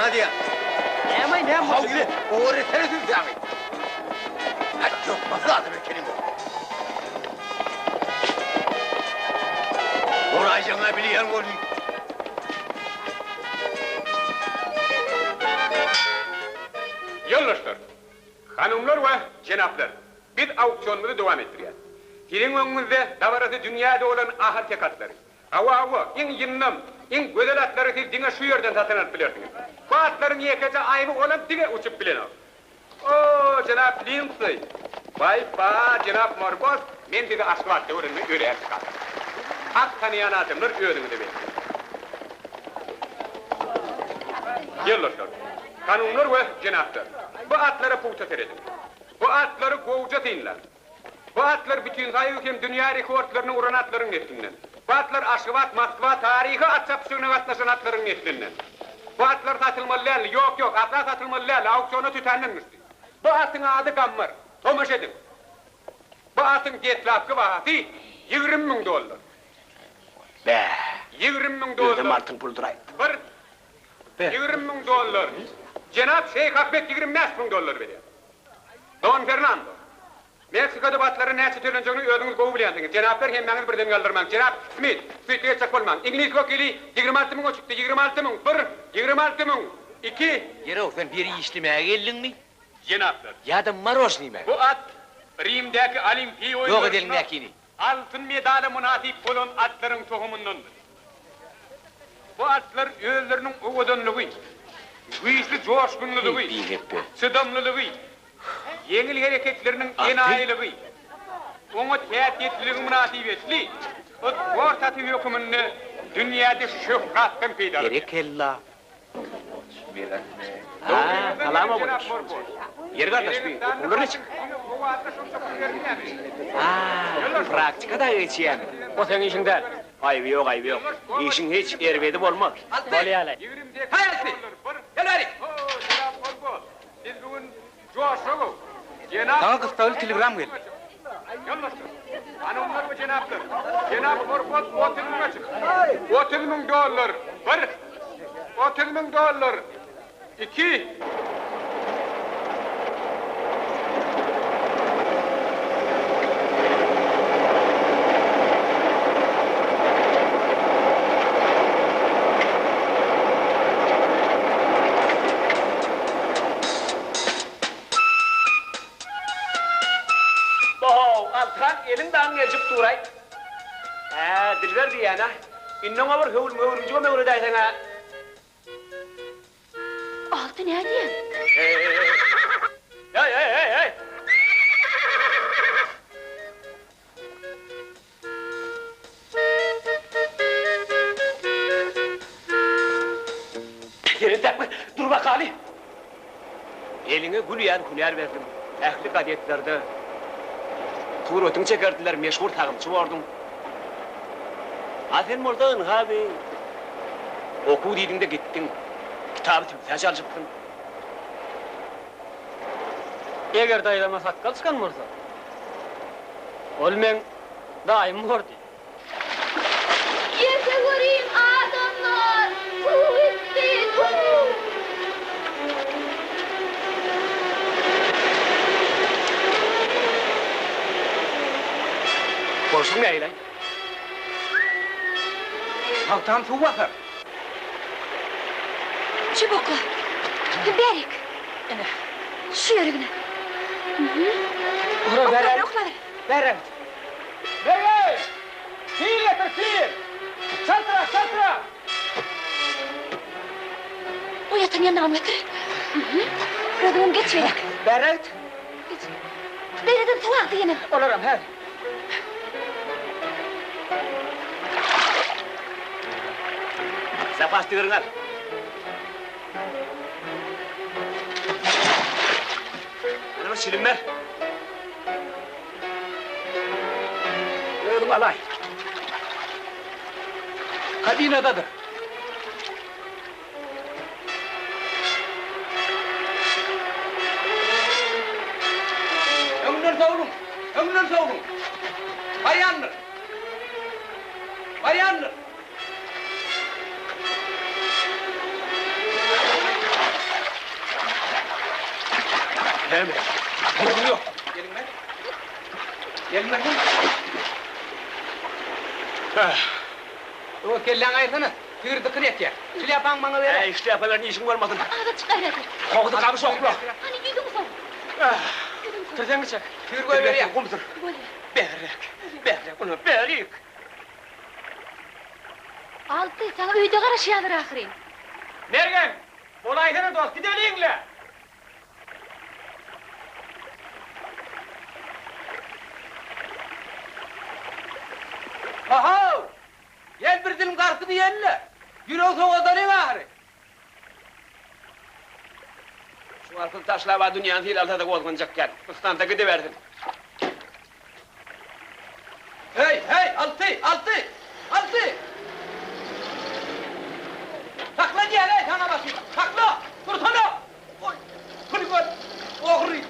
Saňa diýýän. Näme-aý, näme boldy? Haw, etsene sübsäňi. Häý, ýokmasy adam ekeniň o. Boraýjagyň-a bilýän welin. Ýoldaşlar, hanymlar we jenaplar, biz auksionymyzy dowam etdirýäs. Siziň öňüňizde dabarasy dünýä dolan ahalteke atlary. Hawa, hawa, iň ýyndam, iň gözel atlary siz diňe şu ýerden satyn alyp bilersiňiz. Bu atlaryň ýekeje aýby olam diňe uçup bilenok. O, jenap Lindseý! Baý-ba, jenap Morbos, men sizi Aşgabatda görenime örän şat. At tanaýan adamlar özüňize belli. Ýoldaşlar, hanymlar we jenaplar, bu atlara pugta serediň. Bu atlary gowuja synlaň. Bu atlar bütinsoýuz hem dünýä rekordlaryny uran atlaryň neslinden. Bu atlar Aşgabat, Moskwa taryhy at çapyşygyna gatnaşan atlaryň neslinden. Bu atlar satylmaly däldi, ýok, ýok, asla satylmaly däldi, auksiona tötänden düşdi. Bu atyň ady Gammar. Tomaşa ediň. Bu atyň deslapky bahasy 20 müň dollar. Bä. 20 müň dollar. Özem altyn puldur-aýt. Bir. 20 müň dollar. Jenap Şeýh Ahmet 25 müň dollar berýär. Don Fernando. Meksikada bu atlara näçe tölenjegini özüňiz gowy bilýänsiňiz. Jenaplar hemmäňiz birden galdyrmaň. Jenap Smit, süýtli geçjek bolmaň. Iňlis wekili 26 müňe çykdy. 26 müň, bir, 26 müň, iki. Ýeri-ow, sen bir ýere işlemäge geldiňmi? Jenaplar. Ýa-da marožnyýmy? Bu at Rimdäki Olimpiýa Ýok oýunlarynda edeliňdäkini. altyn medala mynasyp bolan atlaryň tohumyndandyr. Bu atlar özleriniň owadanlygy, güýçli joşgunlylygy, çydamlylygy, ýeňil hereketleriniň enaýylygy, oňat häsiýetliligi mynasybetli sport aty höküminde dünýäde şöhratdan peýdalanýar. Berekella! Ha, salam Oguloş. Ýeri gardaş, bi okuwlar niçik? Ha, praktika dagy geçýämi? O seň işiň däl. Aýby ýok, aýby ýok. Işiň hiç erbedi bolmaz. Bolýa-laý. Haý Alty! Gel bärik! Saňa gyssagly telegram geldi. Hanymlar we jenaplar, jenap Horford 30 müňe çykdy. 30 müň dollar, bir. 30 müň dollar, iki. Bo-how, Altyhan, eliň dagyň eljip dur-aý. Hä, Dilber diýýän-ä. Indi oňa bir höwrüm-höwrümjigem öwredäýseň-ä. Alty nädýäň? Heý-heý-heý-heý! Seret bir, dur bakaly. Eliňe gül ýaly hünär berdim. Ähli gazetlerde suratyňy çekerdiler, meşhur sagymçy borduň. A sen bolsa ynha bi okuw diýdiň-de gitdiň. Kitaby tüwsä çalşypsyň. Eger daýzama sakgal çykan bolsa, ol meň daýym bordy. Gelse görüň adamlar, suw gitdi, suw! Bolşuň nähili-aý? Pagtany suw basar. Çöp okla. Bärik. Ine. Şu ýerigine. Ura Oklaber, oklaber. Bäräk. Begey! Pil getir, pil! Çaltrak, çaltrak! O ýatan ýanagam getir. Özüňem geç beýläk. Bäräk. Geç. Beýleden suw agdy ýene. Olaram häzir. Zapas tigiriňi al. Ýene bir çilim ber. Özüň alaý. Kabinadadyr. Öňünden sowluň! Öňünden sowluň! Barýandyr! Barýandyr! Näme? Gürrüň ýok. Geliň ber. Geliň ber. Öwez kelläňi aýyrsana. Tigir dykyn etýär. Şlýapaňy maňa ber. Äý, şlýapa bilen işiň bolmasyn. Azajyk gaýrat et. Howzy gamyş okla. Hany ýüzüňi sow. Ýüzüňi sow. Tirseňi çek. Tigir goýberýär. Gumdur. Bolýar. Bärräk. Bärräk, ony bärik. Alty, saňa öýde garaşýarlar ahyryn. Mergen, bolaýsana dost, gideliň-le! Ho-how! Gel bir dilim garpyz iýeli-le! Ýüregi sowadalyň ahyry! Şu garpyzy taşlab-a dünýäni sil alsa-da gozganjak däl. Yslansa gidibersin. Heý, heý, Alty, Alty! Alty! Sakla diýýän-eý saňa başyny! Sakla! Dursana! Oý, puly gör, ogry!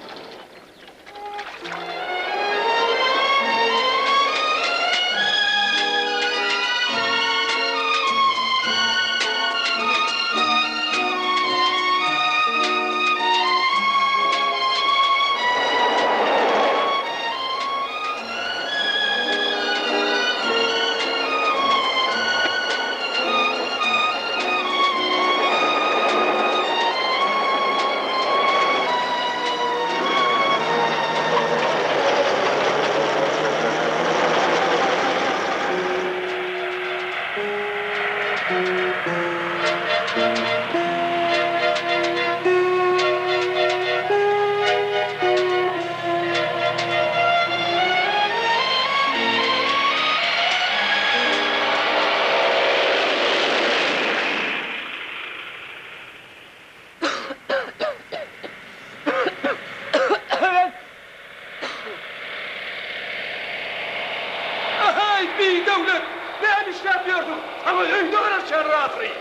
Ahaý, bidöwlet! Näme işläp ýörsüň? Saňa öýde garaşýarlar ahyry!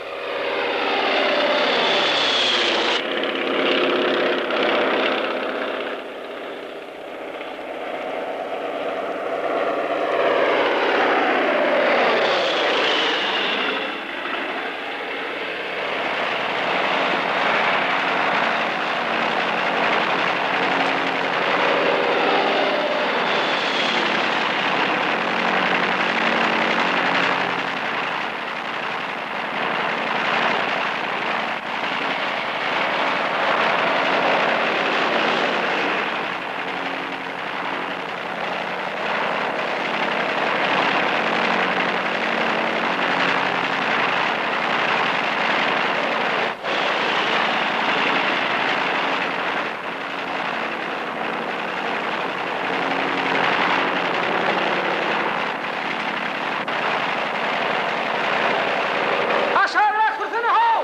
Aşagrak sürsene how!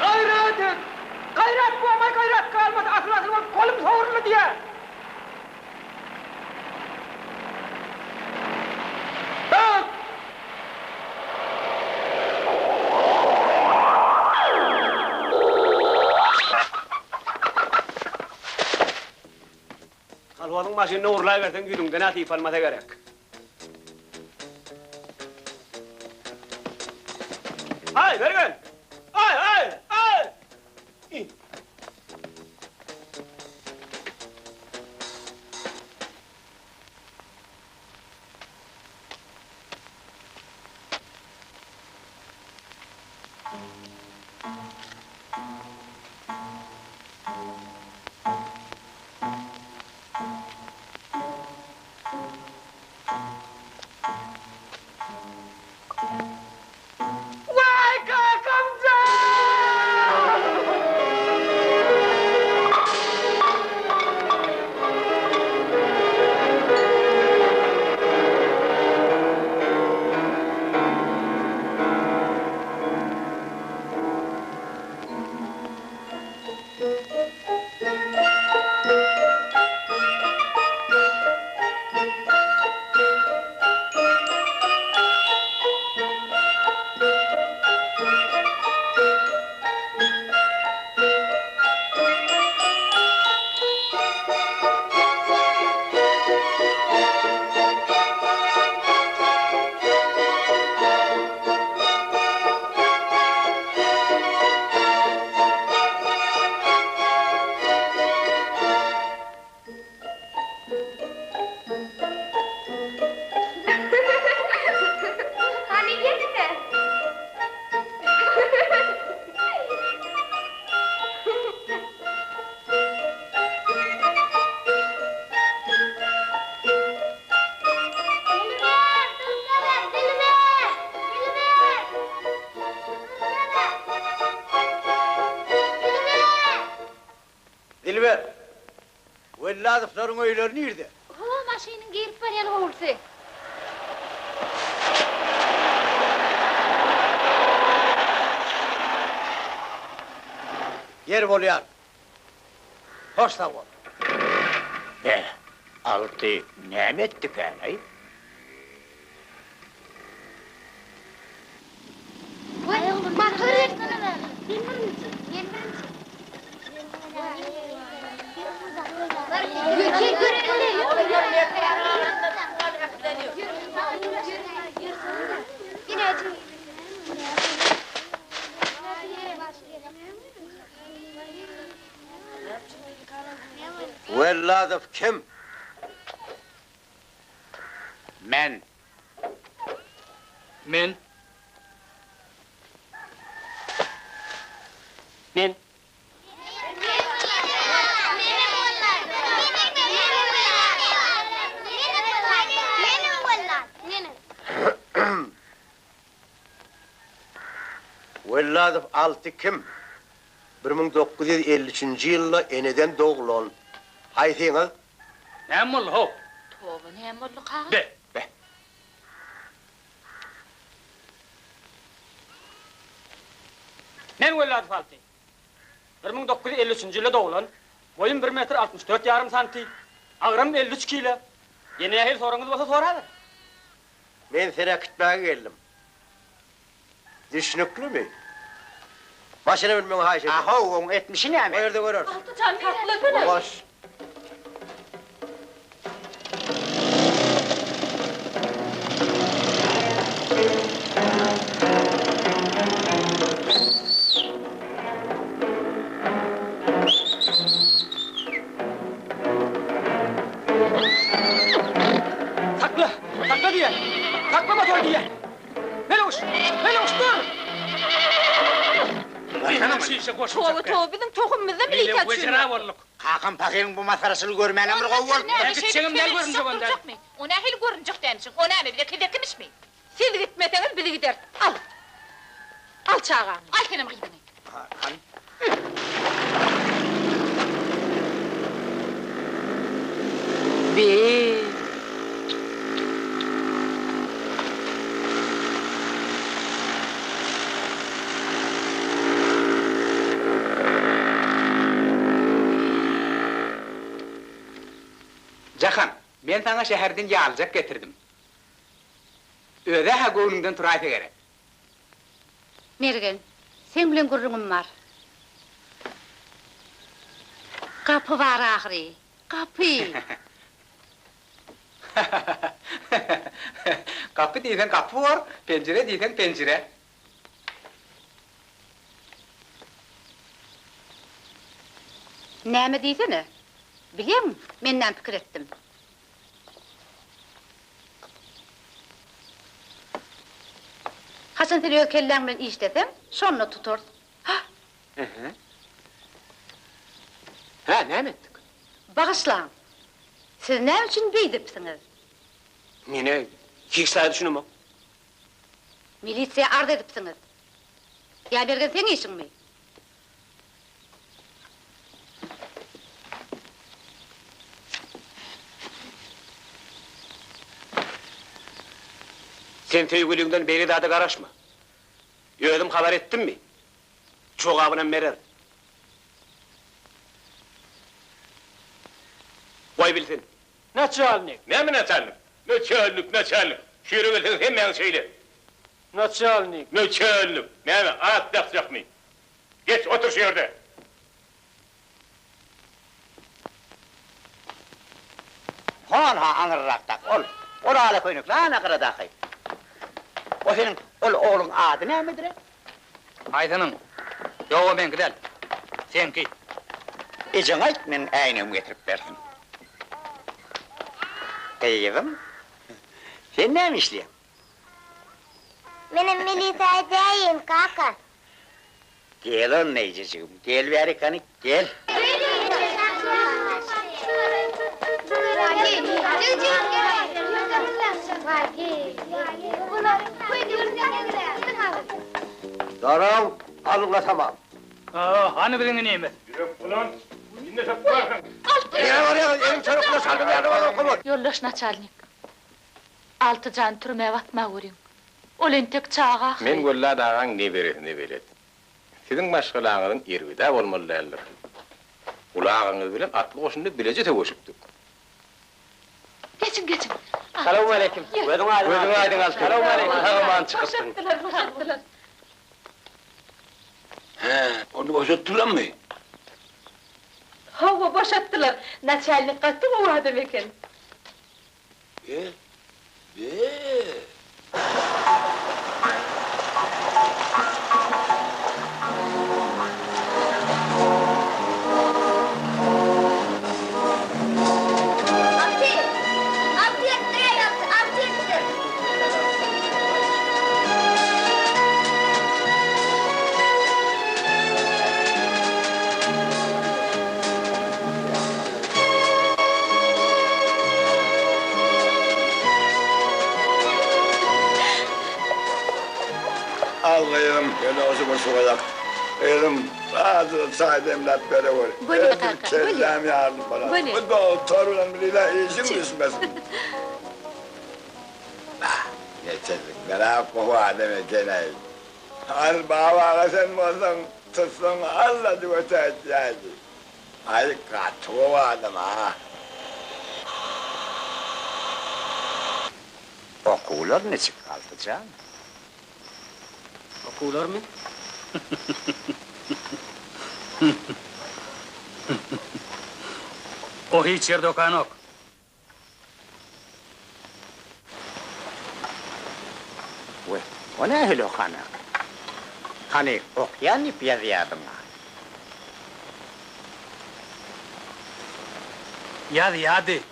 Gaýrat et! Gaýrat bolmaý gaýrat galmady asyl asyl bolup golum sogruldy diýýä! Bak! Kolhozyň maşynyny ogurlaýberseň ýüzüňden-ä sypalmasa gerek. Aý, Mergen! Aý, aý, aý! Waý kakam jan! Dilber, Welladowlaryň öýleri nirde? Ho, maşynyň girip barýan howlusy. Ýer bolýar. Hoş sag bol. Be, Alty näme etdikänaý? Welladow kim? Men. Men. Men. Welladow Alty kim? 1953-nji ýylda eneden doglan. Haýsyňyz? Näme boldy how? Toba näme boldy kaga? Be, be. Men Welladow Alty. 1953-nji ýylda doglan. Boýum bir metr 64 ýarym santi. Agramym 53 kile. Ýene nähili soragyňyz bolsa soraber. Men seni äkitmäge geldim. Düşnüklimi? Maşyna münmegiňi haýyş edýän. A-how, oň etmişi näme? O ýerde göreris. Alty jan saklasana. Hoş. Sakla! Sakla diýýän! Sakla motory diýýän! Meleguş! Meleguş dur! Toba toba biziň tohumymyzda milisiýa çüýrär. Kakam pahyryň bu masgaraçylygy görmänem bir gowy bolupdyr. Gitjegem däl görünjek onda. O nähili görünjek dälmişiň? O näme bize kezekimişmi? Siz gitmeseňiz biz gideris. Al. Al çagaňy. Al senem gyzyňy. Hany? Be. Jahan, men saňa şäherden ýalyjak getirdim. Özä-hä göwnüňden turaýsa gerek. Mergen, seň bilen gürrüňim bar. Gapy bar ahyry, gapy! Gapy diýseň gapy bor, penjire diýseň penjire. Näme diýsene? Bilýäňmi, men näme pikir etdim? Haçan sen öz kelläň bilen işleseň, şonda tutarys. Hah! Hä? Hä, näme etdik? Bagyşlaň! Siz näme üçin beýdipsiňiz? Men-ä hiç zada düşünemok. Milisiýa arz edipsiňiz. Ýa Mergen seň işiňmi? Sen söýgüliňden beýle zada garaşma. Özüm habar etdimmi, jogabynam bererin. Goý bilsin. Naçalnik. Näme naçalnik? Naçalnik, naçalnik. Şu ýere gelseňiz hemmäňiz şeýle. Naçalnik. Naçalnik. Näme, at dakjakmy? Geç, otur şu ýerde. Hon-ha aňyrrakdaky ol. Ol ala köýnekli ana gyradaky. O seniň ol ogluň ady nämedir-e? Haýsynyň? Ýok, o meňki däl. Seňki. Ejeňe aýt, meniň äýnegimi getirip bersin. Gyzym, sen näme işleýäň? Menem milisiýa edäýin, kaka. Gel onda ejejigim, gel bärik hany, gel. Daraň, alyň tamam. Hany biziň inimiz? Ýürek bulan. Indi sypmarsyň. Alty! Nirä barýaňyz? Eliň çörek bilen şalgam ýaly bolar okul. Ýoldaş naçalnik, Altyjany türmä basma görüň. Ol entek çaga ahyry. Men Wellat agaň neberesine belet. Siziň maşgalaňyzyň erbed-ä bolmaly däldir. Uly agaňyz bilen atly goşunda bileje söweşipdik. Geçiň, geçiň. Salowmaleýkim. Gözüň aýdyň. Gözüň aýdyň Alty. Salowmaleýkim. Sag-aman çykypsyň. Boşatdylar, boşatdylar. Hä, ony boşatdylarmy? Hawa, boşatdylar. Naçalnik gaty gowy adam eken. Be, be. Alty! Alty ýetdiräý, Alty! Alty ýetdir! Al gyzym, ýöne bir suwa ýak. Gyzym, azajyk çaý demläp berewer. Bolýa kaka, bolýa. Kelläm ýaryldy balam. Bolýa. Bu dogtor bilen birine işiň düşmesin. Bah, neçesik-ler-ä gowy adam eken-äý. Al, Baba aga sen bolsaň, tutsaň allajyk ötäýtýädi. Aý gaty gowy adam a. Okuwlar niçik Altyjan? Okuwlarmy? O hiç ýerde okanok. We, o nähili okanak? Hany, okýan diýip ýazýadyň-a. Ýazýady.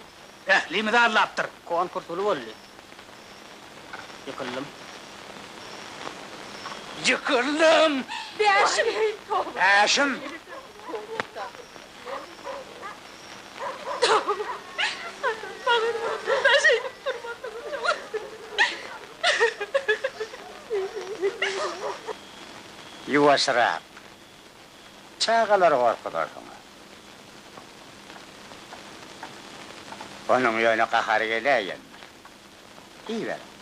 Ählimizi aldapdyr. Konkurs uly boldy. Ýykyldym. Ýykyldym! Bäşim! Bäşim! Ýuwaşrak. Çagalary gorkuzarsyňyz. Onuň ýöne gahary geläýendir. Iýiberiň.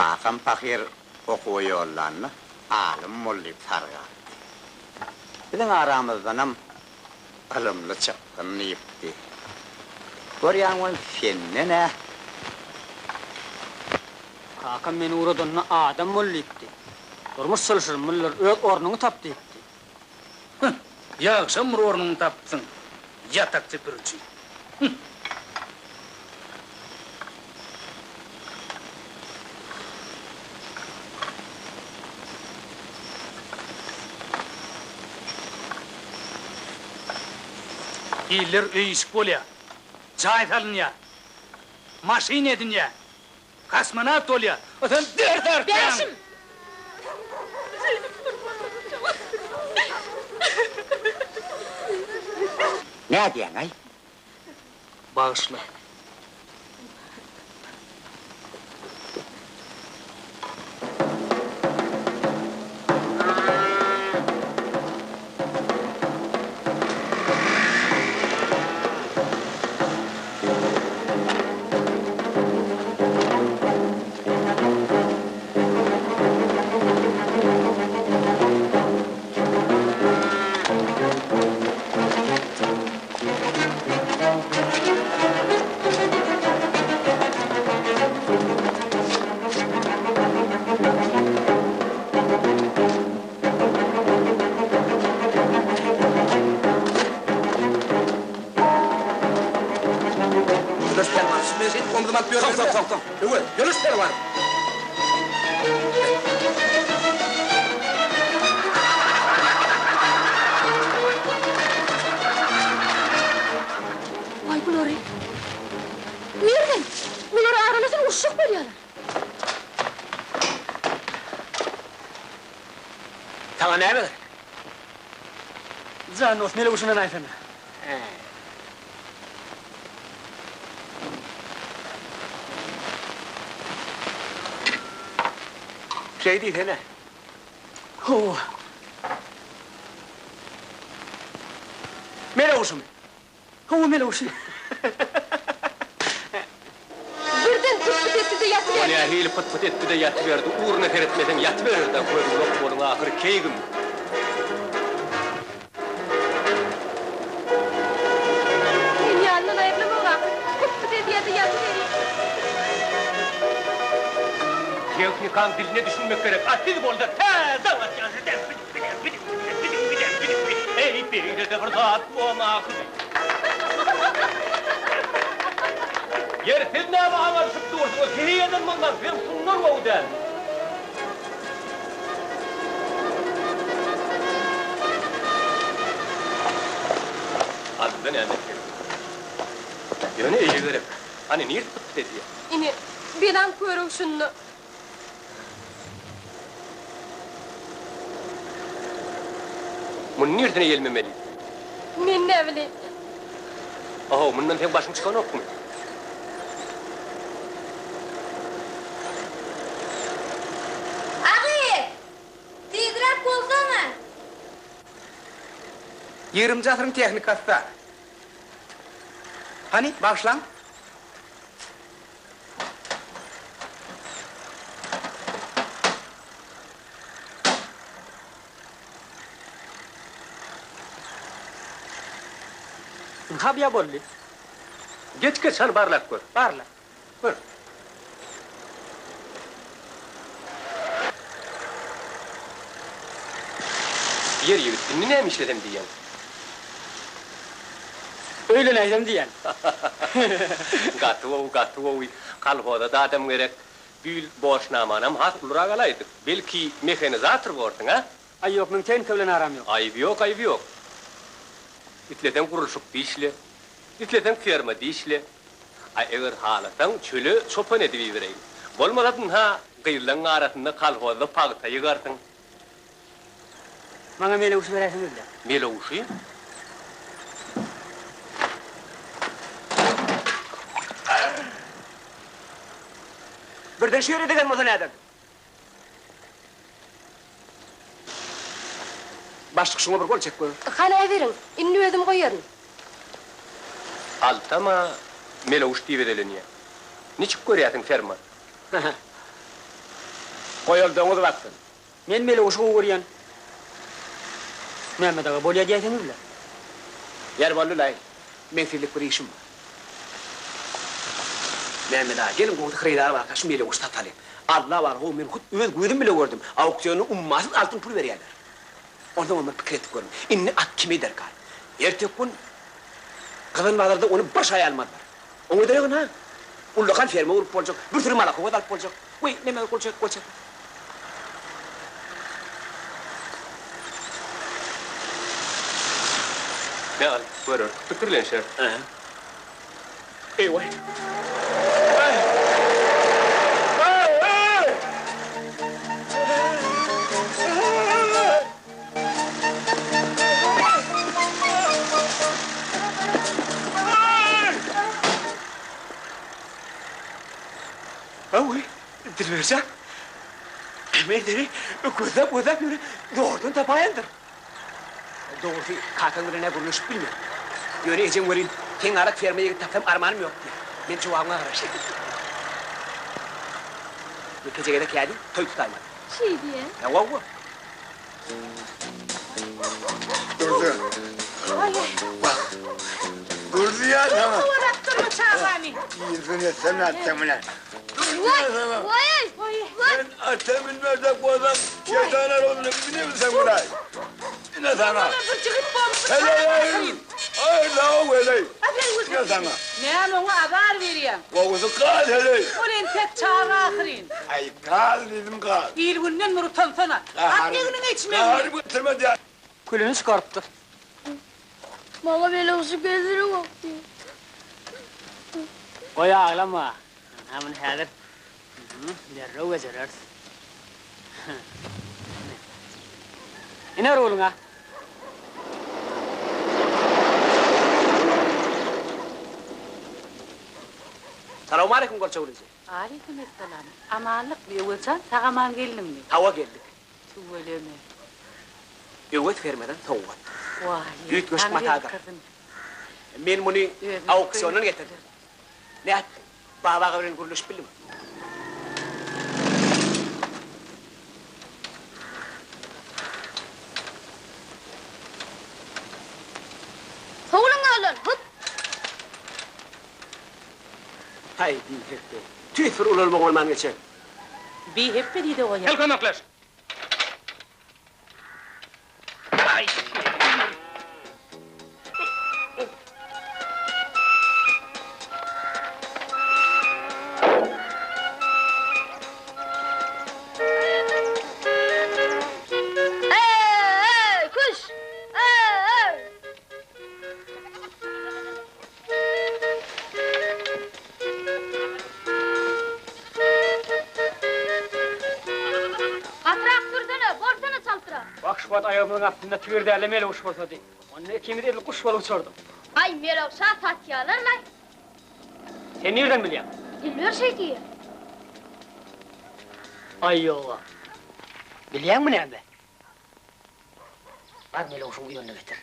Kakam pahyr okuwa ýollanda alym bol diýip sargapdy. Biziň aramyzdanam Ylymly çyksyn diýipdi. Görýäň ol senden-ä. Kakam meni ugradanda adam bol diýipdi. Durmuş çylşyrymlydyr, öz ornuňy tap diýipdi. Hüh, ýagşam bir ornuňy tapypsyň, ýatak süpüriji. Hüh. Iller öý-işik bolýar, jaý salynýar, maşyn edinýär, kosmonawt bolýar, a sen ders artýaň! Bäşim! Nädýäň-aý? Bagyşla. Ýöreş pälwan, siz meni şeýdip omzuma alyp ýörmeli. Soň, soň, soň. Öwez, ýöreş pälwan! Waý bulary. Mergen, bular aralaşan uruşjak bolýarlar. Saňa näme gerek? Jan dost, Meleguşyny aýtsana. Hä. Şeý diýsene. Hawa. Meleguşymy? Hawa, Meleguşy. Birden pyt-pyt etdi-de ýatyberdi. O nähili pyt-pyt etdi-de ýatyberdi, ugruna seretmeseň ýatyberer-dä, gözüň ýok boluň ahyry keýgim. Sen ýanyndan aýrylamok ahyry, pyt-pyt edýär-de ýatyberýär. Tehnikaň diline düşünmek gerek, a siz bolsa täze atýaňyz, Eý, beýle-de bir zat bormy ahyry? Ýeri, siz näme aňalyşyp dursuňyz? Sizi eden bolmaň, sizem şundan gowy däl. Alynda näme etjek? Ýöne eýe gerek. Hany, nirde pyt-pyt edýär? Ine, belaň körügi şunda. Muny nirsine ýelmemeli? Men näbileýin. Ahow, mundan seň başyň çykanokmy? Agy! Tizräk bolsana! Ýigriminji asyryň tehnikasy-da. Hany, bagyşlaň. Ynha bia boldy. Geç geç hany barlap gör. Barla. Gör. Ýer ýigit indi näme işlesem diýýäň? Öýlenäýsem diýýän. Gaty gowy, gaty gowy. Kolhoza-da adam gerek. Bu ýyl borçnamanam has ulurak alaýdyk. Belki, mehanizator borsuň, a? Aý ýok, meň tehnika bilen aram ýok. Aýby ýok, aýby ýok. Isleseň gurluşykda işle, isleseň fermada işle. A eger halasaň, çöle çopan edip ibereýin. Bolmasa, ynha, gyzlaň arasynda kolhozda pagta ýygarsyň. Maňa melewşi beräýseňiz-le. Melewşi? Birden şu ýere degen bolsa näderdiň? Başlyk şuňa bir gol çek gör. Hany äberiň, indi özüm goýaryn. Altama melewş diýip ezelenýär. Niçik görýärsiň ferma? Goý ol doňuz baksyn. Men melewşi gowy görýän. Mämmet aga, bolýa diýäýseňiz-le. Ýer boldy-laý. Meň sizlik bir işim bar. Mämmet aga, geliň gowusy hyrydar barka şu melewşi satalyň. Alla bar, how, men hut öz gözüm bile gördüm. Auksionda ummasyz altyn pul berýärler. Onsoňam bir pikir edip görüň. Indi at kime derkar? Erteki gün Gyzan bazarda ony bir şaý almazlar. Oňa deregine ullakan ferma gurup boljak, bir süri malakowoz alyp boljak. Weý, neme gol çek, gol çek. Me al, göreris, pikirlenişeris. Eý-waý. Hawy, Dilberjan, men seni gözläp-gözläp ýöne zordan tapaýandyr. Dogrusy, kakaň bilen-ä gürleşip bilmen. Ýöne ejeň welin, seň ýalak ferma ýigit tapsam armanym ýok diýýär. Men jogabyňa garaşýan. Ýekeje gezek hä diý, toý tutaýmaly. Şeý diýýä? Hawa. Durdy. Bak. Durdy ya sana. Kowalap durma çagany. Ýüzüne sen atsaň bilen. Waý! Waý! Waý! Sen ata binmezek bolsaň, şeýtana roluna binebilseň bulaý. Ine sana. Ola bir jigit bolupdyr. Heleý! Aý, law heleý. Ine sana. Näme oňa azar berýäň? Gowusy gal heleý. Ol entek çaga ahyryn. Aý, gal diýdim gal. Il-günden bir utansana. At egniňe içmegiňi. Gaharymy getirme diýýän. Külüni çykarypdyr. Maňa melewşe gezdirip diýip. Goý aglama. Ynha muny häzir derrew bejereris. Ine ruluňa. Salowmaleýkim Golça Gülüji. Aleýkim essalam. Amanlykmy Öwezjan sag-aman geldiňmi? Hawa geldik. Tüweleme. Öwez fermadan sowgat. Waý, Üýtgeşik matadyr. Men muny auksiondan getirdim. Nätdiň? Baba aga bilen gürleşip bildiňmi? Sowulyň ýoldan, hup! Haý, bihepbe. Tüýs bir ulalma bolman geçen. Bihepbe diýdi goýar. Gel kömekleş. Eý, küş! Eý! Gatyrak sürsene, bolsana çaltrak. Bak şu wagt aýagymyzyň astynda tigir däl-de meleguş bolsady. Onda ikimiz edil guş bolup uçardyk. Aý, melewşa satýalar-laý. Sen nirden bilýäň? Iller şeý diýýär. Aý ýoga. Bilýäňmi näme? Bar melewşiň uýanyny getir.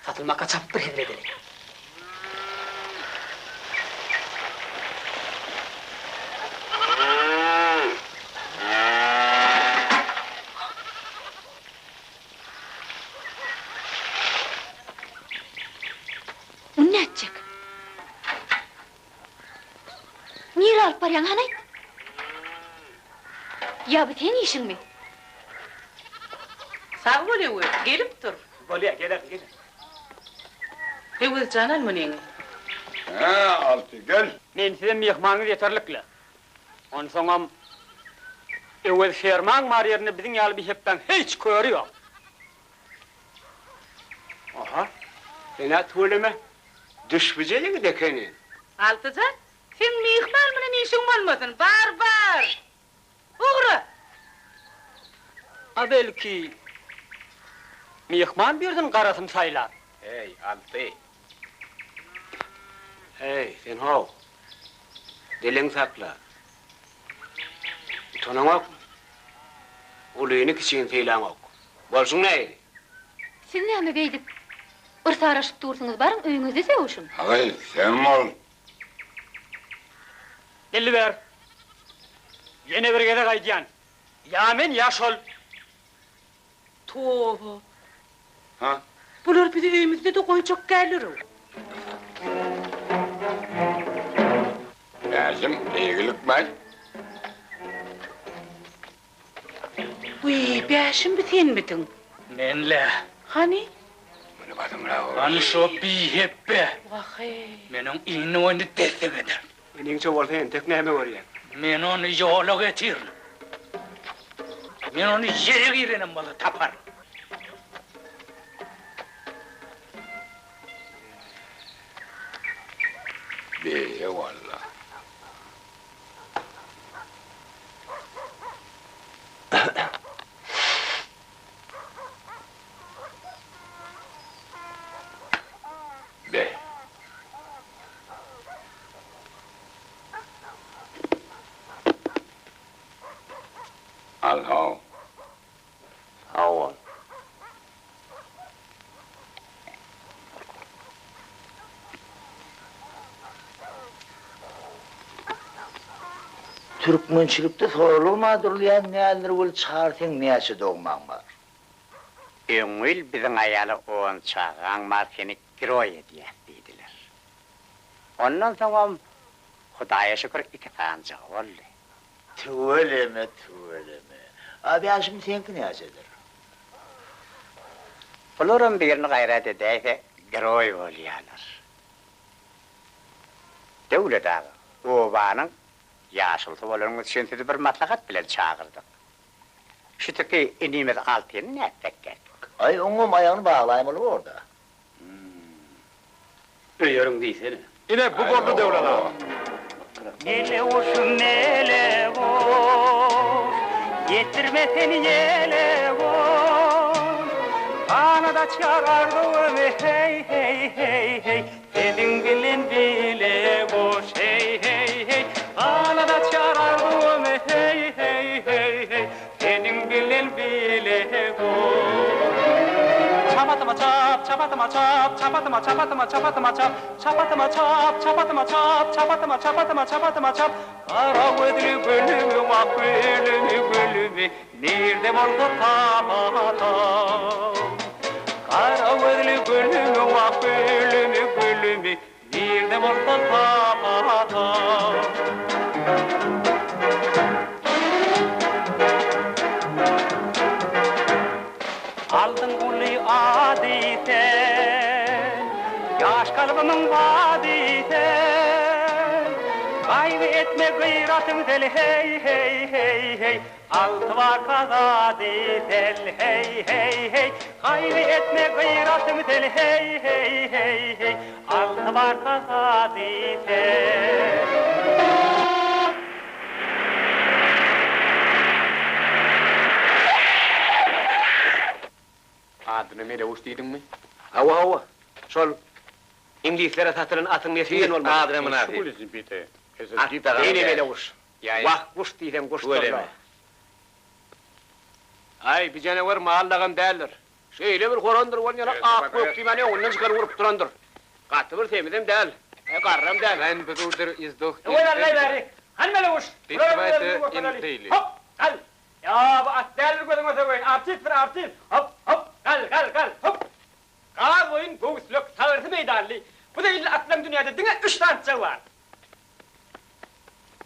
Satylmaka çalt bir hezil edeli. Muny nätjek? Nirä alyp barýaň, hany aýt? Ýa bu seň işiňmi? Sag bol Öwez, gelip dur. Bolýa, gelerin, gelerin. Öwez jan al munyňy. Hä, Alty, gel. Men size myhmanyňyz ýeterlik-le. Onsoňam Öwez fermaň bar ýerinde biziň ýaly bihepbäň hiç köri ýok. Aha, sen-ä tüweleme, düşbüje ýigit ekeniň. Altyjan, seň myhman bilen işiň bolmasyn, bar, bar! Ugra! A belki, myhman biriniň garasyny saýlar? Heý, Alty! Heý, sen how! Diliňi sakla! Utanaňokmy? Ulyny-kiçini sylaňok. Bolşuň nähili? Siz näme beýdip, yrsaraşyp dursuňyz, baryň öýüňizde sögüşiň. Agy, sen bol. Belli ber. Ýene bir gezek aýdýan, ýa men, ýa şol. Toba. Ha? Bular bizi öýümizde-de goýjak däldir-ow. Bäşim, eýgilikmi? Wiý, Bäşim bi senmidiň? Men-le. Hany? Muny basymrak ur. Hany şo bihepbe. Wah-eý. Men oň inini boýnuny dessek ederin. Iniňçe bolsa entek näme görýäň? Men ony ýola getirin. Men ony ýere girenem bolsa taparyn. Beýle walla. Be. Al how. Sag bol. Türkmençilikde soralygma durulýan däldir weli Çary seň näçe dogmaň bar? Öňňül biziň aýala on çagaň bar seni giroý edýäs diýdiler. Ondan soňam Hudaýa şükür iki sanjygy boldy. Tüweleme, tüweleme. A Bäşim seňki näçedir? Bularam birini gaýrat edäýse giroý bolýarlar. Döwlet aga, obanyň ýaşulusy bolanyňyz üçin sizi bir maslahat bilen çagyrdyk. Şu tüki inimiz Altyny nätsekkäk? Aý, oňam aýagyny baglaýmaly bor-da. Öýeriň diýsene. Ine, bu boldy Döwlet aga. Meleguş, meleguş, Getirme sen ýeleguş. açýar arzuwymy heý heý heý heý Seniň bilen bile goş heý heý heý Ganat açýar arzuwymy heý heý heý heý Seniň bilen bile goş Çap atyma çap, çap atyma çap, çap atyma çap atyma çap atyma çap, Çap atyma çap, çap atyma çap, çap atyma çap atyma çap atyma çap, Gara gözli gülümi wah gülümi gülümi Nirde bolsa tapatam. Gara gözli gülümi wah gülümi gülümi Nirde bolsa tapatam. Aldyň uly ady sen, Ýaş kalbymyň bady sen. Gaýgy etme gyratyň sel heý heý heý heý Alty barka zady sel heý heý heý Gaýgy etme gyratyň sel heý heý heý heý Alty barka zady sel. Adyna Meleguş diýdiňmi? Hawa, hawa. Şol iňlislere satylan atyň neslinden bolmaly. Adyna mynasyp. At ene Meleguş. Wah, guş diýseň guşdur-la. Aý, bi janawer mal dagam däldir. Şeýle bir horandyr ol ýaly ak-gök diýmän öňünden çykany urup durandyr. Gaty bir semizem däl, garram däl. Öwez Allaý bäri. Hany Meleguş, bulara bir özümizi görkezeli. Hop, gal! Ýa, bu at däldir gözüňe söweýin, artistdir, artist! Hop, hop, gal, gal, gal, hop! Gaz boýun, göwüslek, sagrysy meýdanly, bu zeýilli atlaň dünýäde diňe üç sanyjygy bar.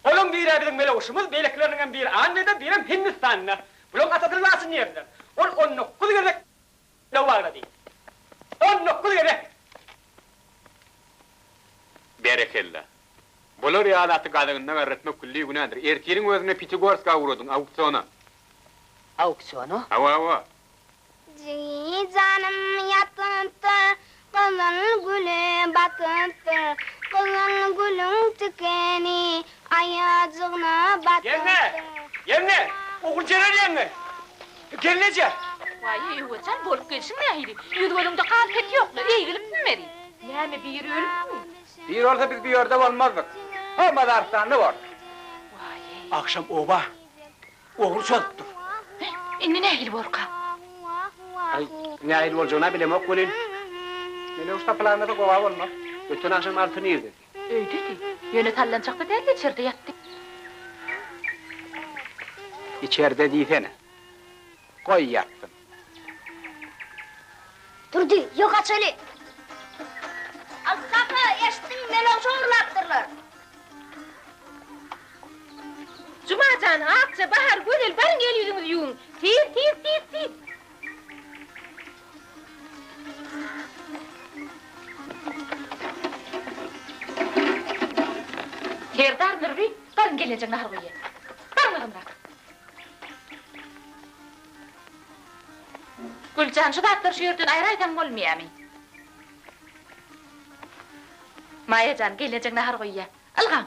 Olaň biri-ä biziň Melewşimiz, beýlekileriniňem biri Angliýada, birem Hindistanda. Bulaň atasyny Laçyn diýerdiler. Ol 19 gezek döw baglady. 19 gezek! Berekella. Bular ýaly aty gazygynda garretmek külli günädir. Ertiriň özünde Pýatigorska ugradyň, auksiona. Auksiona? Hawa, hawa. Jigi janym ýatypdyr, gyzyl güle batypdyr, Gyzyl gülüň tikeni aýajygna Ýeňňe! batypdyr. Ýeňňe! Oguljeren ýeňňe! Gelneje! Waý, Öwezjan, bolup gelşiň nähili? Ýüz-gözüňde gan-pet ýok-la, eýgilipmi beri? Näme, biri ölüpmi? Biri bolsa biz bu ýerde bolmazdyk. Ho, mazarystanda bordyk. Waý-eý! Agşam oba Ogry çozupdyr. Indi nähili borka? Aý, nähili boljagyny-a bilemok welin. Meleguş tapylaýmasa gowa bolmaz. Öten agşam Alty nirdedi? Öýdedi. Ýöne sallançakda däldi, içerde ýatdy. Içerde diýsene. Goý ýatsyn. Durdy, ýok açaly. Alty kaka, eşitdiňmi, Meleguş ogurlapdyrlar. Juma jan, Akja, Bahar, Gözel, baryň el-ýüzüňizi ýuwuň. Tiz, tiz, tiz, tiz. Serdar, Nurby, baryň gelnejeň nahar goýýa. Baryň agymrak. Güljan, şu zatlary şu ýerden aýraýsaň bolmaýamy? Maýa jan, gelnejeň nahar goýýa. Ylgaň!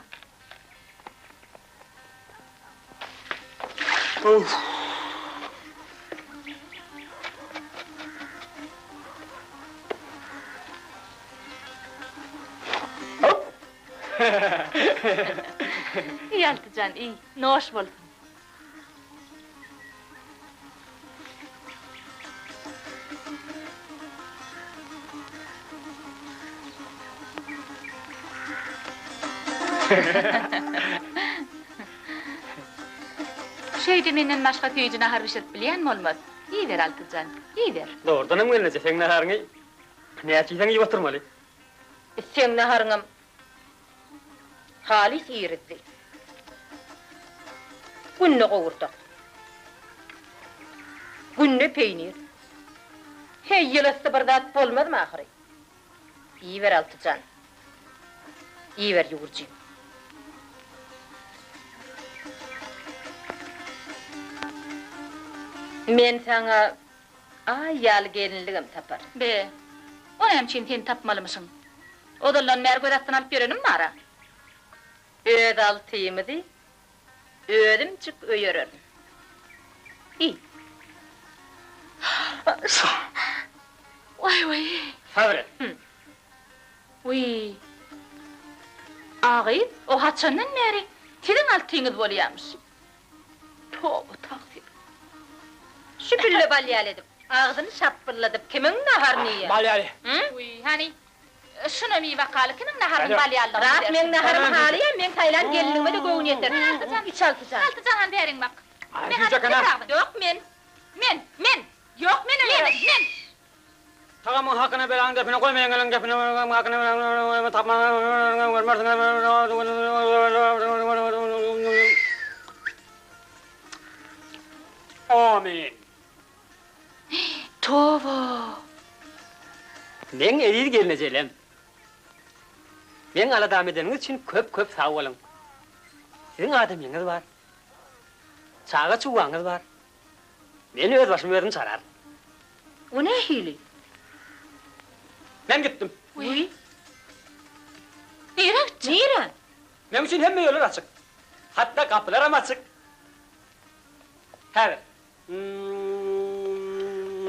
Iý, Altyjan, iý, noş bolsun! Şeýde menden başga süýji nahar bişirip bilýän bolmaz. Iýiber, Altyjan, iýiber. Dogrudanam gelneje, seň naharyňy näçe iýseň iýip oturmaly. Seň naharyňam Halys irizdi. Günde gowurdak. Günde peýnir. Heý, ýylasy bir zat bolmazmy ahyry? Iýiber, Altyjan. Iýiber, ýüwürjim. Men saňa Aý ýaly gelinligem taparyn. Be, o näme üçin sen tapmalymyşyň? Ozaldan bäri göz astyna alyp ýörenim bar-a. Öz altymyzy özümjik öýererin. Iý. Waý waý. Sabyr et. Wiý. A gyz, o haçandan bäri siziň altyňyz bolýamyş? Toba tagsyr. Şu pille bal ýaly edip, agzyny şapbylladyp kimiň naharyny iýýär? Bal ýaly. Wiý, hany, şunam iý bakaly, kimiň naharynyň bal ýalydygyny Ras meň naharym halyýa, meň saýlan gelnigime-de göwün ýeter. Iç Altyjan. Altyjan hany bäriň bak. Ýok men. Men, men. Ýok men men, men. Tagamyň hakyna belaň depine goýma ýeňňeleň gepine hakyna tapma görmersiň Amin. Toba. Meň eziz gelnejelem. Meň aladamy edeniňiz üçin köp köp sag boluň. Siziň adamyňyz bar. Çaga çugaňyz bar. Men öz başymy özüm çararyn. O nähili? Men gitdim. Wiý. Nirä gitjek? Nirä? Meň üçin hemme ýollar açyk. Hatda gapylaram açyk. Häzir.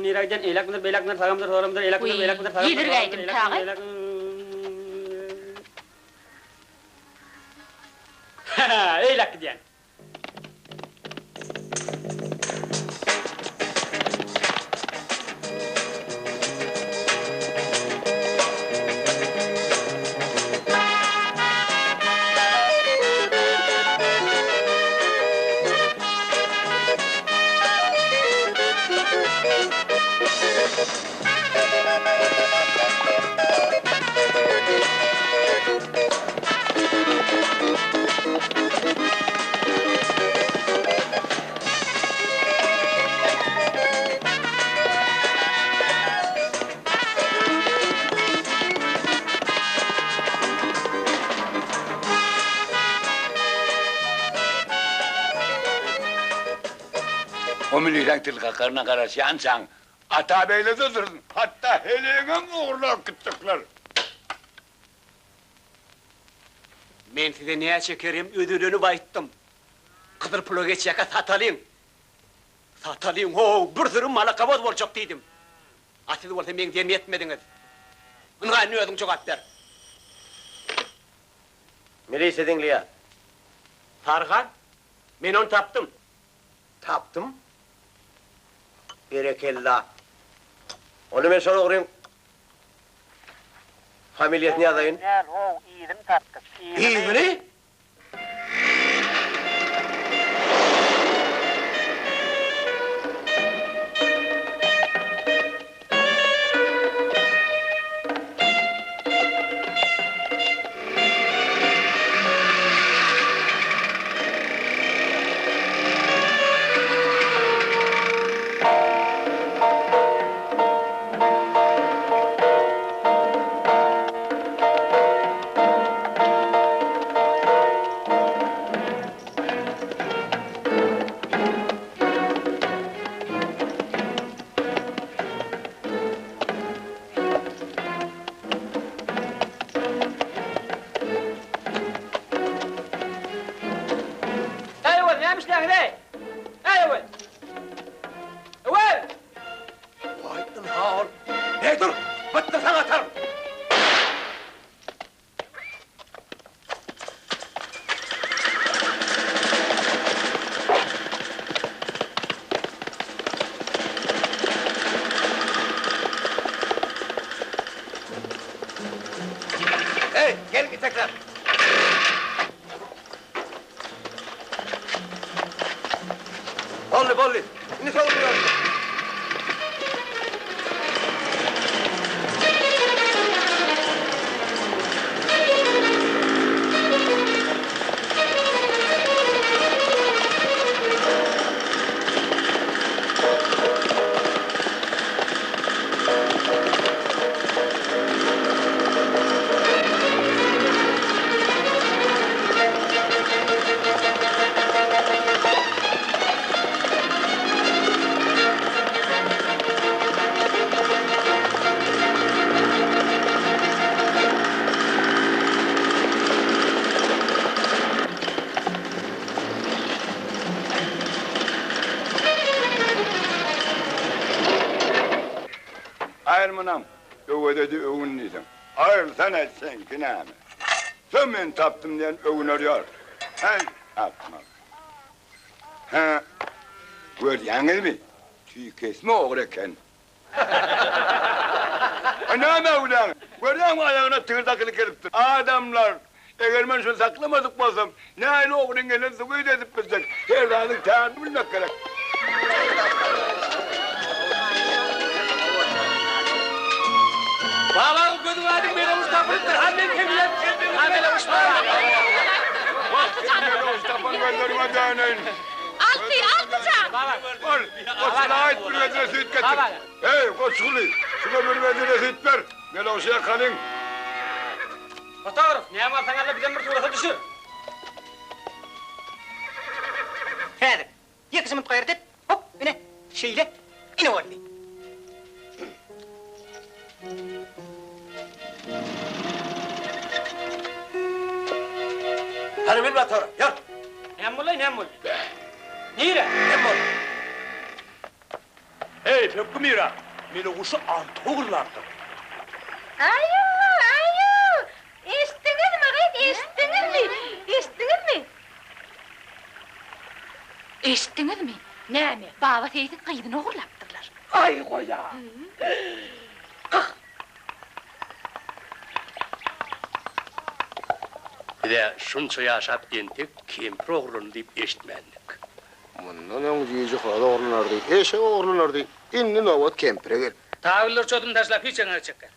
Nirä gidýän? Eýläkmidir, beýläkmidir, sagamydyr, solamydyr, eýläkmidir, beýläkmidir, sagamydyr, Wiý, ýedirgäýdim tagy. Hä-hä, eýläk gidýän. O milisäň til kakaryna garaşýançaň, Atabeýle-de dursun, hatda heleýiňem ogurlap gitjekler. Men size näçe kerem özelenip aýtdym. Gyzyl pula geçýäkä satalyň. Satalyň, how, bir süri malakaboz boljak diýdim. A siz bolsa meň diýenimi etmediňiz. Ynha, indi özüň jogap ber. Milisiýa diňleýär. Saryhan, men ony tapdym. Tapdym. Berekella. Onda men şol ogryň Familiýasyny ýazaýyn. Däl how yzyny tapdyk yzyny. Yzyny? Eý, Öwez, näme işleýäňiz-eý? Eý, Öwez! Öwez! Waý, ynha ol. Eý, dur! Bytdyrsaň ataryn! Eý, geliň itekler! Boldy, boldy. Indi sowulýarys. Aýyr munam, öwezedi öwün diýseň. Aýyrsana, seňki näme? Şo men tapdym diýen öwüner ýör. Häý, akmak. Hä, görýäňizmi, tüýkesme ogry eken. A näme öwläň? Görýäňmi, aýagyna tigir dakylyp gelipdir. Adamlar, eger men şuny saklamadyk bolsam, nähili ogryň geleni subut edip biljek. Her zadyň tärini bilmek gerek. Babaň gözüň aýdyň meleguş tapylypdyr. Han men kemilem. Ha meleguş bar. Meleguş tapan gözleriňe döneýin. Alty, Alty jan! Bar, Goçgula aýt bir bedre süýt getir. Eý, Goçguly, şuňa bir bedre süýt ber. Meleguş ýakalyň. Fotograf, näme alsaň al-da bizem bir surata düşür. Häzir. Ýekeje minut gaýrat et. Hop, ine, şeýle. Ine boldy. Hany min motora, ýör! Näme boldy, näme boldy? Nire? Näme boldy? Heý, Pökgi Mira, meni guşy Alty ogurlapdyr. Aýu, aýu! Eşitdiňizmi, gyz, eşitdiňizmi? Eşitdiňizmi? Eşitdiňizmi? Näme, Baba seýsiň gyzyny ogurlapdyrlar. Aý, goý-a! Gyh! Biz-ä şunça ýaşap entek kempir ogurlandy diýip eşitmändik. Mundan öň jüýje horaz ogurlanardy, eşek ogurlanardy, indi nobat kempire geldi. Tabyllar çotuny taşlap hiç ýeňňe çekýär.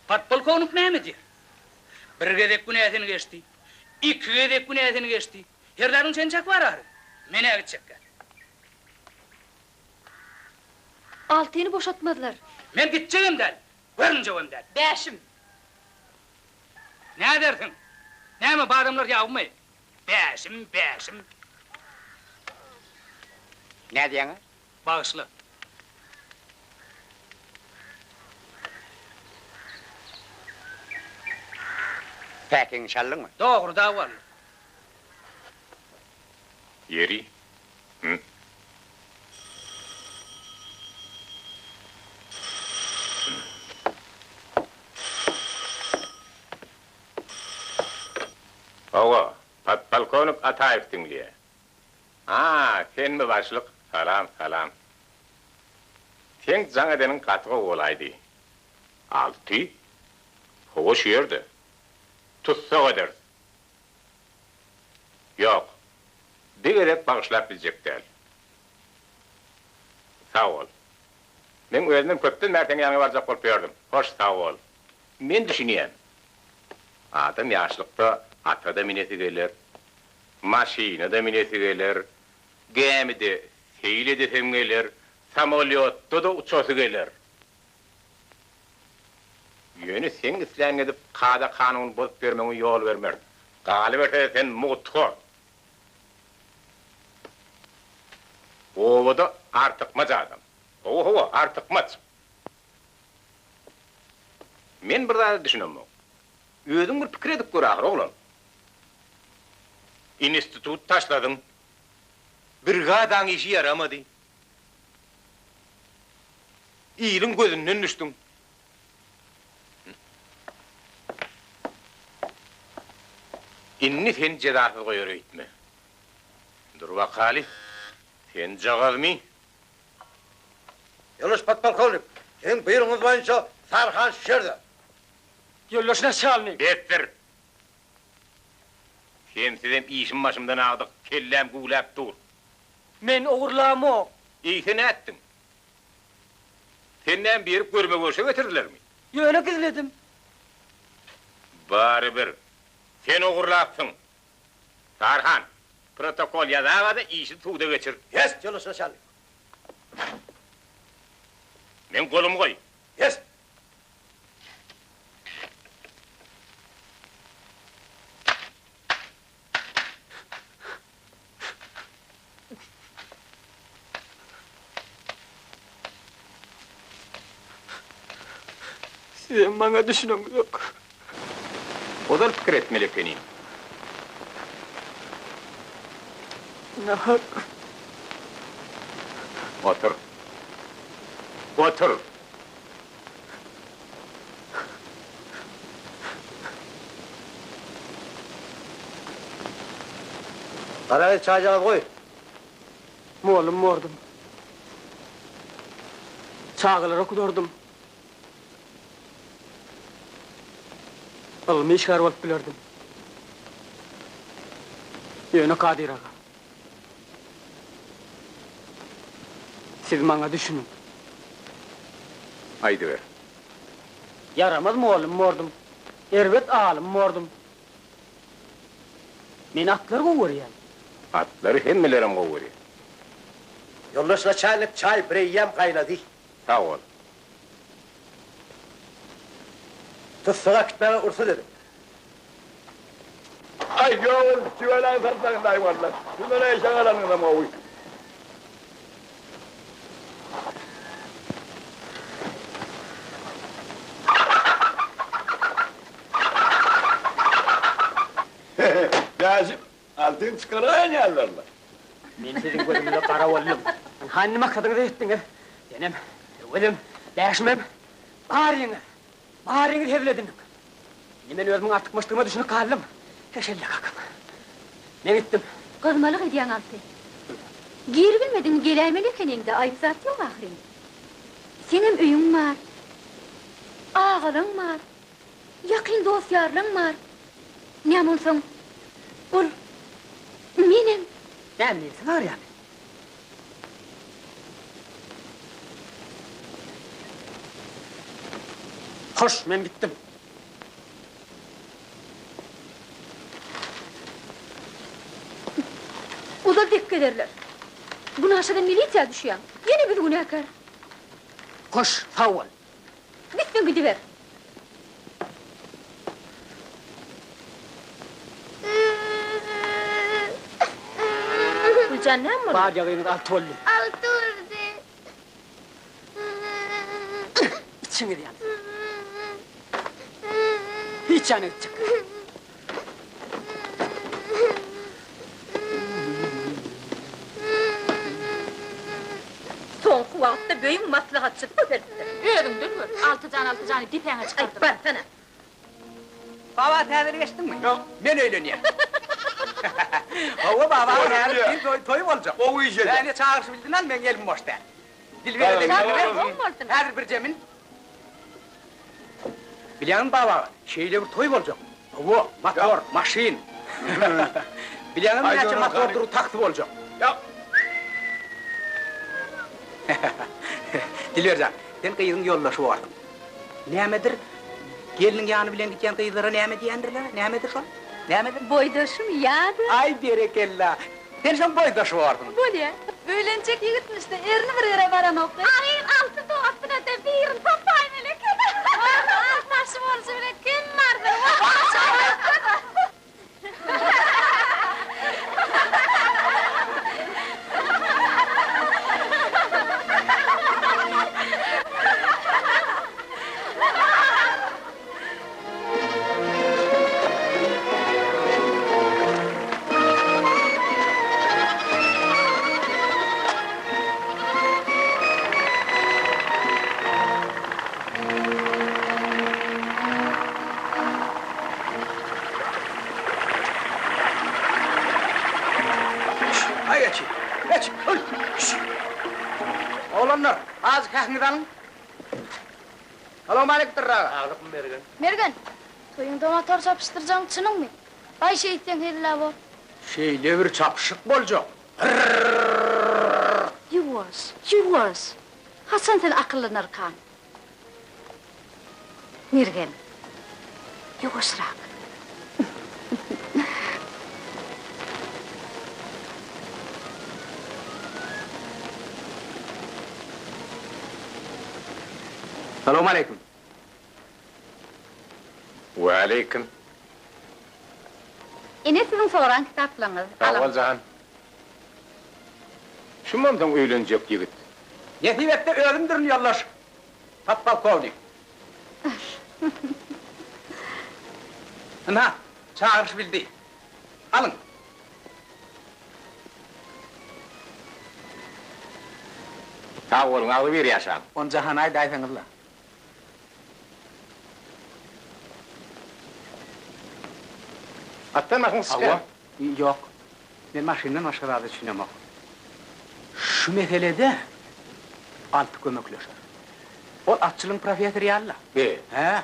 Podpolkownik näme diýer? Bir gezek günäsini geçdi, iki gezek günäsini geçdi. Her zadyň çeni-çaky bar ahyry. Men-ä gitjekgä. Altyny boşatmazlar. Men gitjegem däl, görünjegem däl. Bäşim. Nädersiň? Näme, bu adamlar ýabymy? Bäşim, bäşim. Nädýäň-ä? Bagyşla. Päkiňi çaldyňmy? Dogry dawaly. Ýeri, hü. Hawa, podpolkownik Ataýew diňleýär. A, senmi başlyk? Salam, salam. Seň jaň edeniň gaty gowy bolaýdy. Alty? Hawa, şu ýerde. Tussag ederis. Ýok. Bir gezek bagyşlap biljek däl. Sag bol. Meň özümem köpden bäri seň ýanyňa barjak bolup ýördüm. Hoş, sag bol. Men düşünýän. Adam ýaşlykda ata-da minesi geler, maşyna-da minesi geler, gämide seýil edesem geler, samolýotda-da uçasy geler. Ýöne seň isläniňi edip kada-kanuny bozup ýörmegiňe ýol bermerin. Galyberse-de sen mugthor. Obada artykmaç adam. Hawa, hawa, artykmaç. Men bir zada düşünemok. Özüň bir pikir edip gör ahyry, oglan. Institut taşladyň. Brigadaň işi ýaramady. Iliň gözünden düşdüň. Indi seni jezasyz goýar öýtme. Dur bakaly, senjagazmy? Ýoldaş podpolkownik, siziň buýrugyňyz boýunça Saryhan şu ýerde. Ýoldaş naçalnik. Besdir! Sensizem işim başymdan agdyk, kelläm güwläp dur. Men ogurlamok. Eýse nätdiň? Sen näme berip görme-görşe getirdilermi? Ýöne gizledim. Barybir, sen ogurlapsyň. Tarhan, protokol ýazaga-da işi suda geçir. Ýest, ýoldaş naçalnik. Meň golumy goý. Ýest! Sizem maňa düşüneňizok. Ozal pikir etmeli ekeniň. Nahak. Otur. Otur! Garagyz çaýjagaz goý. Mollum bordum. Çagalary okudardym. Ylmy işgär bolup bilerdim. Ýöne Kadyr aga. Siz maňa düşüniň. Aýdyber. Ýaramaz mugallym bordum. Erbet alym bordum. Men atlary gowy görýän. Atlary hemmelerem gowy görýär. Ýoldaş naçalnik çaý bireýýäm gaýnady. Sag bol. Tussaga äkitmäge rugsat ediň. Aý ýok ol tüweleý satsaňyz-aý walla. Şundan eşek alanyňyzam gowy. Bäşim, altyn çykaraýan ýalylar-la. Men siziň gözüňize gara boldum. Ynha indi maksadyňyza ýetdiňiz. Senem, Öwezem, Bäşimem, baryňyz, baryňyz hezil ediniň. Indi men özümiň artykmaçdygyma düşünip galdym. Heşelle kakam. Men gitdim. Gyzmalyk edýäň Alty. Giribilmediň geläýmeli ekeniň-dä, aýyp zat ýok ahyryn. Seňem öýüň bar. Agalaň bar. Ýakyn dost-ýarlaň bar. Näme onsoň, ol menem. Näme mensiz barýamy? Hoş, men gitdim. Ozal dek gezerler. Günaşadan milisiýa düşýäň. Ýene biz günäkär. Hoş, sag bol. Gitseň gidiber. Güljan näme boldy? Bar ýagyňyz alty boldy. Alty boldy. Içiňiz ýansyn. Hiç ýana gitjek. Soňky wagtda böýüň maslahatçysy köpelipdir. Özüňden gör, Altyjan Altyjany depäňe çykardylar. Aý, barsana! Baba täzelik eşitdiňmi? Ýok. Men öýlenýän. Hawa baba, häzir bir toý toý boljak. Gowy iş edýäň. Ine çagyryş bildiň al, meň elim boş däl. Dilbere-de bildiber. Häzir birje min. Bilýäňmi baba, şeýle bir toý boljak. Hawa, motor, maşyn. Bilýäňmi näçe motordyr taksi boljak. Ýok. Dilber jan, sen gyzyň ýoldaşy borsuň. Nämedir, gelniň ýany bilen gidýän gyzlara näme diýendirler, nämedir şol? Nämedir? Boýdaşym ýa-da. Aý, berekella! Sen şoň boýdaşy borsuň. Bolýa. Öýlenjek ýigitmiş-de, erni bir ýere baranokdy. Agyz alty dostuna-da birini tapaýmaly eken. Altaşy bolşy bilen kim bardyr? Aý geçi, geç, öl! Oglanlar, azajyk häkiňizi alyň. Salowmaleýkim Dyrra aga. Saglykmy Mergen? Mergen, toýuňda motor çapyşdyrjagyň çynyňmy? Baý şeýtseň hezil-ä bor. Şeýle bir çapyşyk boljak. Hyrrrrrrrr! Ýuwaş, ýuwaş! Haçan sen akyllanarkaň? Mergen, ýuwaşrak. Salowmaleýkim. Waleýkim. Ine siziň soran kitaplaryňyz. Sag bol jan. Şumam soň öýlenjek ýigit. Nesip etse özümdirin ýoldaş podpolkownik. Ynha, çagyryş bildi. Alyň. Sag boluň, agzybir ýaşaň. Ony Jahana aýdaýsaňyzla. Atdan maşyn çykýar. Hawa. Ýok. Men maşyndan başga zada düşünemok. Şu meselede Alty kömekleşer. Ol atçylygyň professory ýaly-la. Be. Hä.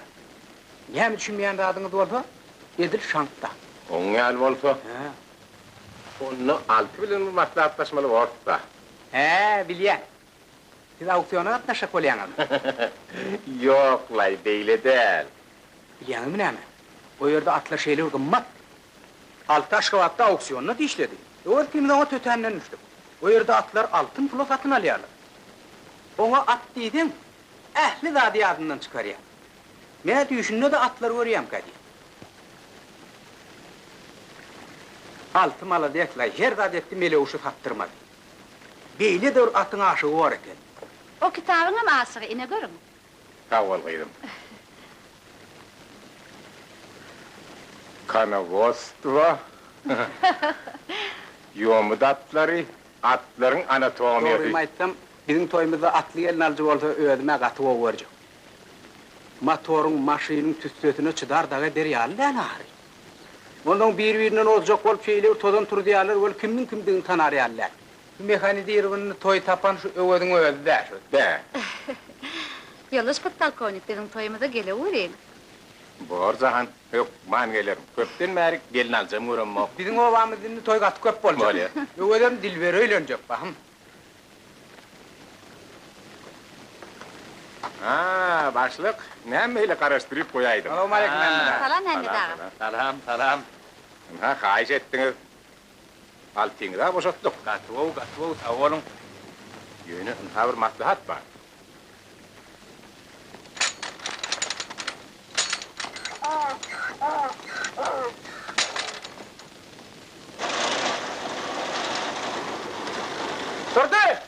Näme düşünmeýän zadyňyz bolsa, edil şaňkda. Oň ýaly bolsa. Hä. Onda Alty bilen bir maslahatlaşmaly borus-da. Hä, bilýän. Siz auksiona gatnaşjak bolýaňyzmy? Ýok-laý, beýle däl. Bilýäňizmi näme? O ýerde atlar şeýle bir gymmat. Alty Aşgabatda auksionda dişledi. Öwez ikimiz oňa tötänden düşdük. O ýerde atlar altyn pula satyn alýarlar. Oňa at diýseň, ähli zady ýadyndan çykarýar. Men-ä düýşünde-de atlary görýämkä diýýän. Alty malades-laý, her zat etdi, Melewşi satdyrmady. Beýle-de bir atyň aşygy bor eken. O kitabyňam aşygy, ine görüň. Sag bol gyzym. Konowodstwo, ýomut atlary, atlaryň anatomiýasy. Dogrymy aýtsam, biziň toýumyzda atly gelnalyjy bolsa özüm-ä gaty gowy görjek. Motoryň, maşynyň tüssesine çydar dagy eder ýaly däl ahyry. Onsoň bir-birinden ozjak bolup şeýle bir tozan turuzýarlar weli kimniň kimdigini tanar ýaly däl. Şu mehanizirowanyny toý tapan şu Öweziň özi-dä şu. Bä. Ýoldaş podpolkownik, biziň toýumyza geleweriň. Bor Jahan, hökman gelerin. Köpden bäri gelnaljam göremok. Biziň obamyzda indi toý gaty köp boljak. Bolýa. Öwezem Dilbere öýlenjek bahym. Ha, başlyk, näme beýle garaşdyryp goýaýdyň? Salowmaleýkim Mämmet aga. Salam Mämmet aga. Salam, salam. Ynha, haýyş etdiňiz. Altyňyz-a boşatdyk. Gaty gowy, gaty gowy, sag boluň. Ýöne ynha bir maslahat bar. Durdy!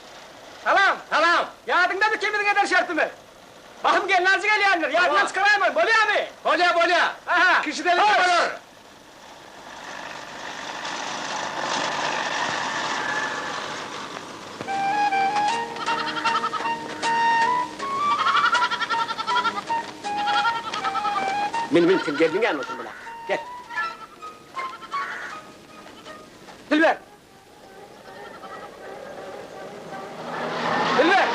Salam! Salam! Ýadyňdamy ikimiziň eden şertimiz? Bahym gelnaljy gelýändir, ýadyňdan çykaraýma, bolýamy? Bolýa, bolýa! Aha! Kişi-de bolar! Min, min, sen gelniň ýanyna otur bula. Gel. Dilber! Dilber!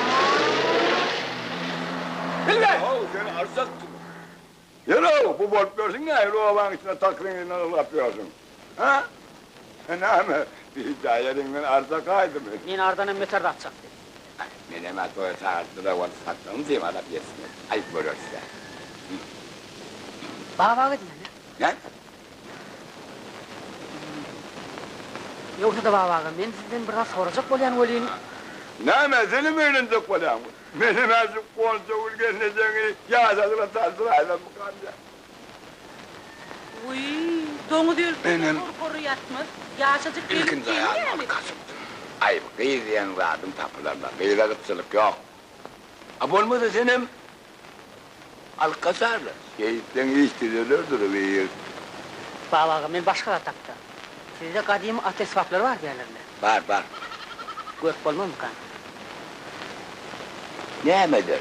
Dilber! Haw, sen arsaksyň. Ýör-ow, bu bolup ýörsüň nähili obaň içinde takyryň yzyndan ylgap ýörsüň? Hä? Näme, bijaý eliňden arsa gaýdymy? Men ardanam beter zat çakdy. Menem-ä toýa çagyrtdylar, ol satlygyny dymalap ýetsin. Aý, göreris-dä. Baba gidýän-ä. Näme? Ýogsa-da baba aga, men sizden bir zat sorajak bolýan welin. Näme, senem öýlenjek bolýaňmy? Menem hä şu Goncagül gelnejeňi ýaşadyna tanşyraýsammykam diýýän. Wiý, doňuz ölse-de Menem hor-hory ýatmaz. Ýaşajyk gelin ilkinji seni aýalymy ýaly. alyp gaçypdym. Aý, gyz diýen zadyň tapylarla, gyza gytçylyk ýok. A bolmasa senem alyp gaçarlar. Şeýtseň iş düzelerdir bir. Baba aga, men başga zat hakda. Sizde gadymy at esbaplary bar diýýärler-le. Bar, bar. Görüp bolmazmykan? Näme eder?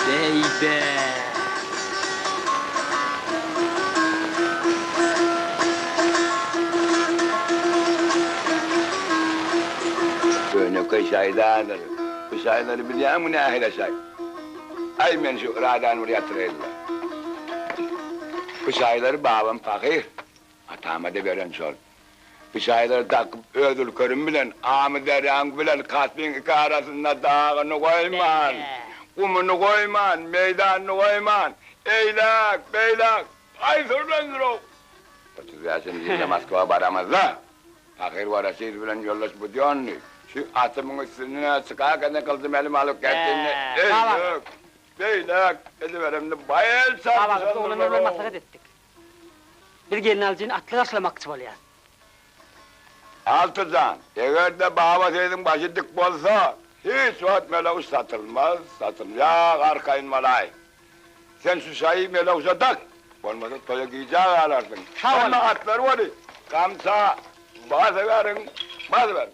Beýbe! Könekeý şaýlardyr. Bu şaýlary bilýäňmi nähili şaý? Aý men şu yradany bir ýatyraýynla. Bu şaýlary babam pahyr atama-da beren şol. Bu şaýlary dakyp öz ülkerim bilen Amyderýaň bilen Kaspiň iki arasynda dagyny goýman, gumuny goýman, meýdanyny goýman, eýläk, beýläk aý sürlendir-ow. 35-nji ýylda Moskwa baramyzda Pahyr Woroşilow bilen ýoldaş Budýonnyý şu atymyň üstüne çykarka gylyjymy elime alyp gätdimde, eýläk, beýläk ediberemde baý el Baba, biz oglanlar bilen çarpyşandyrlar-ow. maslahat etdik. Biz gelnalyjyny atly garşylamakçy bolýas. Alty jan, eger-de Baba Seýidiň başy dik bolsa, hiç wagt Meleguş satylmaz, satylýag arkaýyn bolaý. Sen şu şaýy Meleguşa dak, bolmasa toýa gijä galarsyň. Hemme atlary weli gamça basyberiň, basyberiň.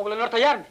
Oglanlar taýýarmy?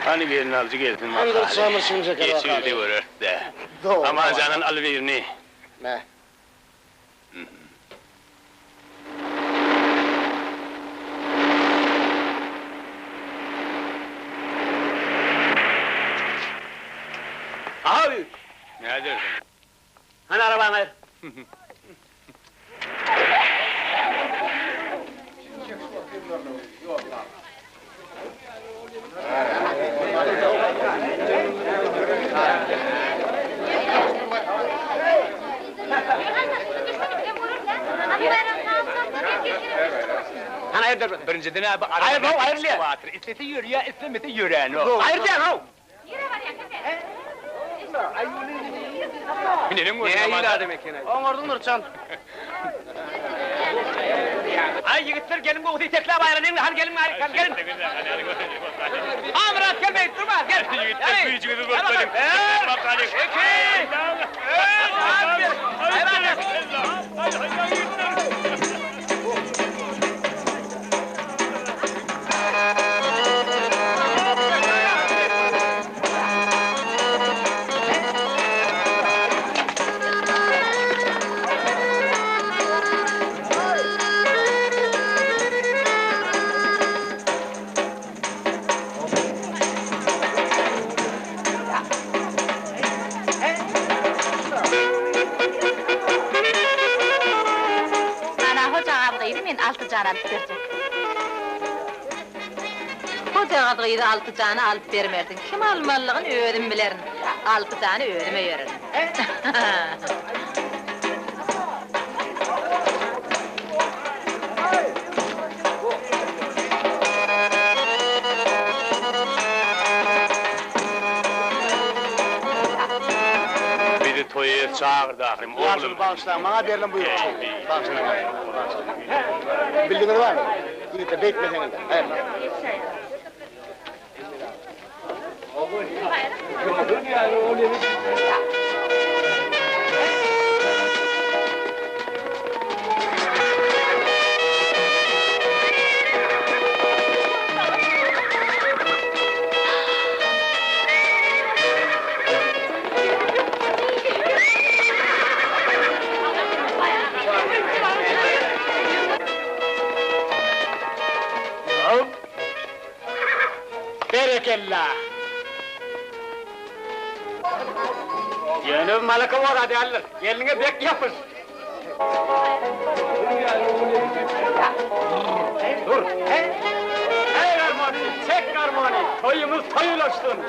Hany gelnalyjy gelsin Hany dur çamur çiňjek Geçirdi göreris-dä. Amanjandan al birini. Me. Abi! Nädersiň? Hany arabaňy aýyr. Hany aýyr dur. Birinjiden abi Aýyr, how, aýyr diýýän. Islese ýörýär, islemese ýöränok. Aýyr diýýän, how. Neneň gördüň Nähili adam eken-aý. Oňardyň Nurjan. Aý ýigitler geliň gowusy itekläp aýralyň hany geliň bärik hany geliň. Amyrat gel beýdip durma gel. Ýigitler güýjüňizi görkezeliň. Bir, iki, üç, hany bir. Aý Ana hojagaz gyzy men Altyjana alyp berjek. Hojagaz gyzy Altyjana alyp bermersiň. Kim almalydygyny özüm bilerin. Altyjany özüm öýererin. Bizi toýa çagyrdy ahyrym, oglum. Ýaşuly bagyşlaň, maňa berlen buýruk şol. Bagyşlaň. Bildiňiz barmy? Ýigitler, beýtmeseňiz. Aýryl. Berekella! Ýöne bu malaka bor-a däldir. Gelniňe bek ýapyş. Dur. Eý garmony, çek garmony, toýumyz toý ulaşsyn.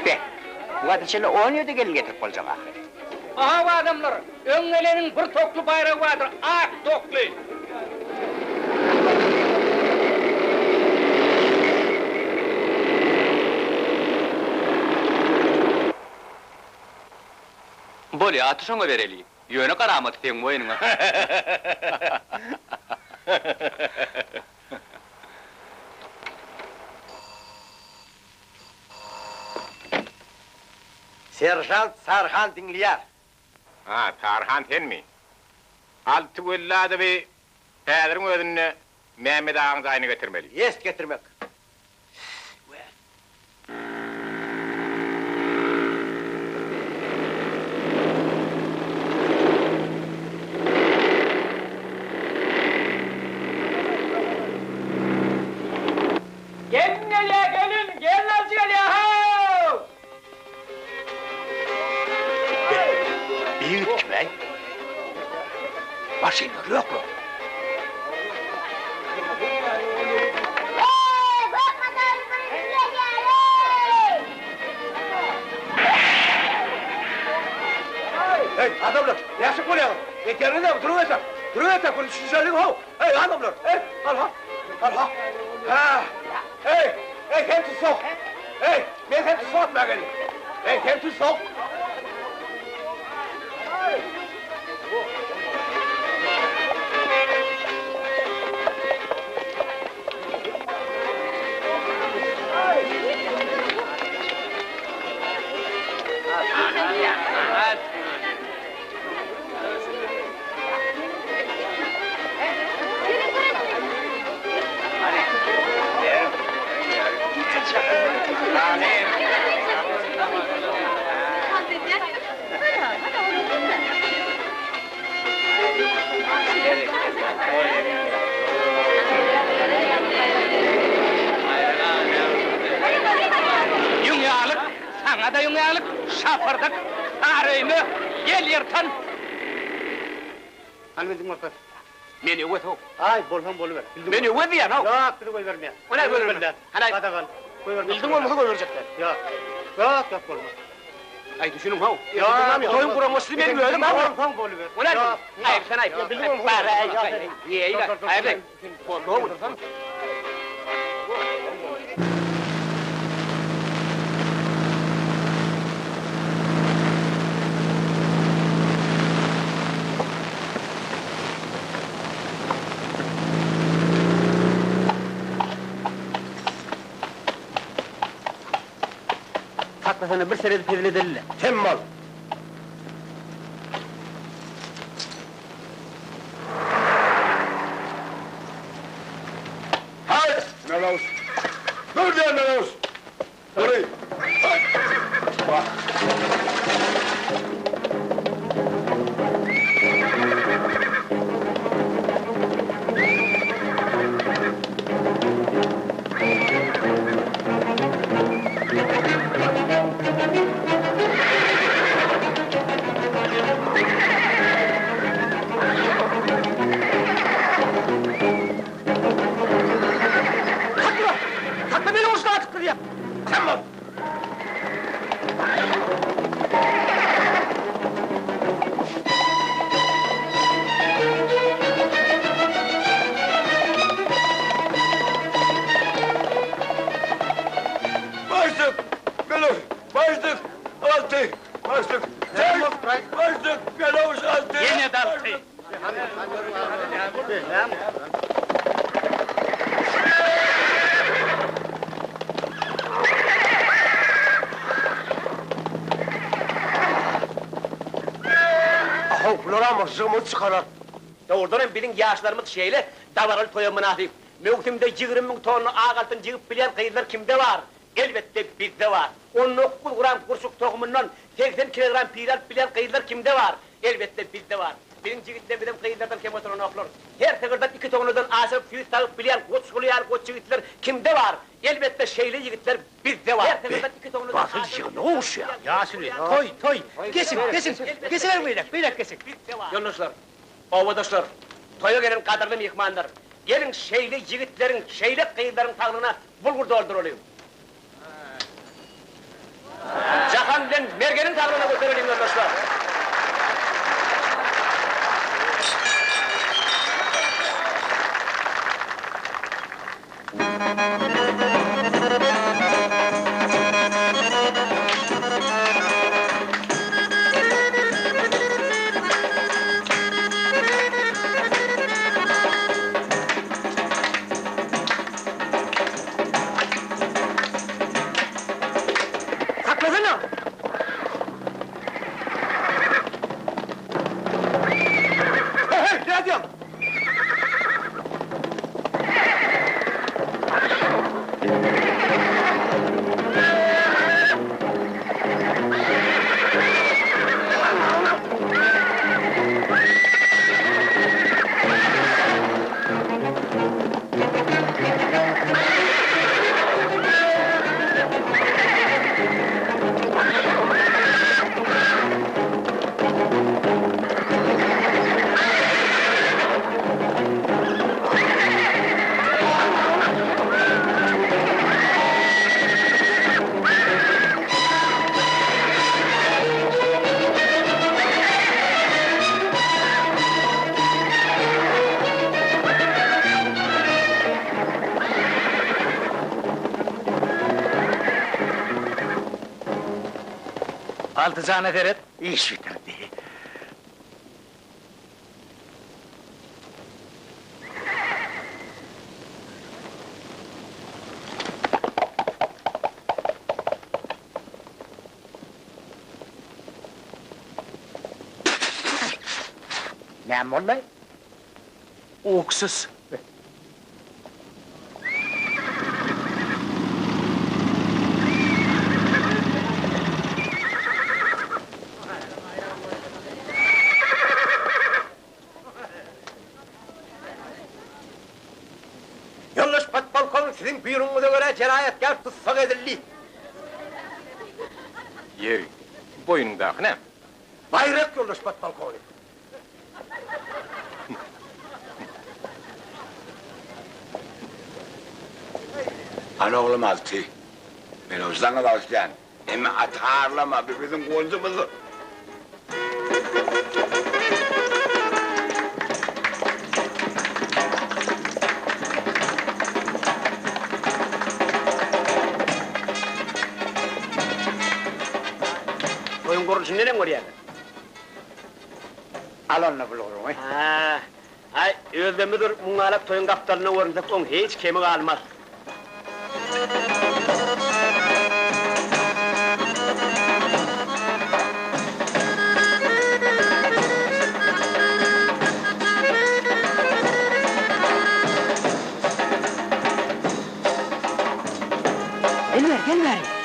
Be, bu wagta çenli on ýerde gelin getirip boljak ahyry. Ahaw adamlar, öň geleniň bir tokly baýragy bardyr, ak tokly! Bolýa, aty şoňa bereli. Ýöne garamaty seň boýnuňa. Seržant Saryhan diňleýär. Ha, Saryhan senmi? Alty Welladowy häziriň özünde Mämmet agaň jaýyna getirmeli. Ýest getirmek. Maşynlar ýoklar. Eý, adamlar, näşik bolýaňyz? Edýäniňiz näme? Duruň entek! Duruň entek, bir düşünişeliň how! Eý, adamlar! Eý, al-ha! Al-ha! Hä! Eý! Eý, sen tussag! Eý, men seni tussag etmäge geldim! Eý, sen tussag! Ýüň ýalyk, saňa-da ýüň ýalyk, şapyrdyk, sary öýme, gel ýyrtyn! Hany bildiň bolsa. Men Öwez how. Aý, bolsaň boluber. Men Öwez diýýän how. Ýok, bizi goýbermeýär. O näme goýbermez? Hany aýt. Gadagan. Goýbermez. Bildiň bolmasa goýberjek däl. Ýok. Ýok, ýok bolmaz. Aý, düşüniň how. Ýok, Toýuň guramaçysy men özüm how. Bolsaň boluber. O näme? Aýyp sen aýyp. Bar, aý, aý. Ýeý, aýyp. Boldy how. Saklasana bir seredip hezil edeli-le. Sem bol! Haý, Melawus! Dur diýen Melawus! Dury! Haý! Wah! Sakla! Sakla meni uruşdan atyp gidýär! Sem bol! Başlyk! Melow! Başlyk! Alty! Başlyk! Sen! Başlyk! Melow alty! Ýene-de alty! Ahow, bularam jygymyzy çykarar. Dogrudan hem biziň ýaşlarymyz şeýle dabaraly toýa mynasyp. Möwsümde 20 müň tonna ak altyn jygyp bilýän gyzlar kimde bar? Elbetde, bizde bar. 19 gram gurçuk tohumyndan 80 kilogram pile alyp bilýän gyzlar kimde bar? Elbetde, bizde bar. Biziň jigitlerimizem gyzlardan kem oturanoklar. Her sygyrdan iki tonnadan aşyryp süýt sagyp bilýän goçguly ýaly goç ýigitler kimde bar? Elbetde, şeýle ýigitler bizde bar. Her sygyrdan iki tonnadan Basyl aşyryp ýygyna gowuşýar. Ýaşuly, toý, toý. Geçiň, geçiň. Geçiberiň beýläk, beýläk geçiň. Ýoldaşlar, obadaşlar, toýa gelen gadyrly myhmanlar, geliň şeýle ýigitleriň, şeýle gyzlaryň saglygyna bulgur dolduralyň. Jahan bilen Mergeniň saglygyna götereliň ýoldaşlar. Saklasana! Hey, hey, nädýäň? Altyjana seret, iş bitirdi. Näme boldy? Uksus. Ýoldaş podpolkownik, siziň buýrugyňyza görä jenaýatkär tussag edildi. Ýeri, boýnuňdaky näme? Baýrak, ýoldaş podpolkownik. Al oglum Alty. Men ony saňa bagyşlaýan. Emma aty harlama, bu biziň gonjumyzdyr. Toýuň gurluşyny neneň görýäňiz? Al onda bulguryňy. Hä, aý, özlemizdir, muňňalak toýuň gapdalynda görünsek, oň hiç kemi galmaz. Gel bäri, gel bäri!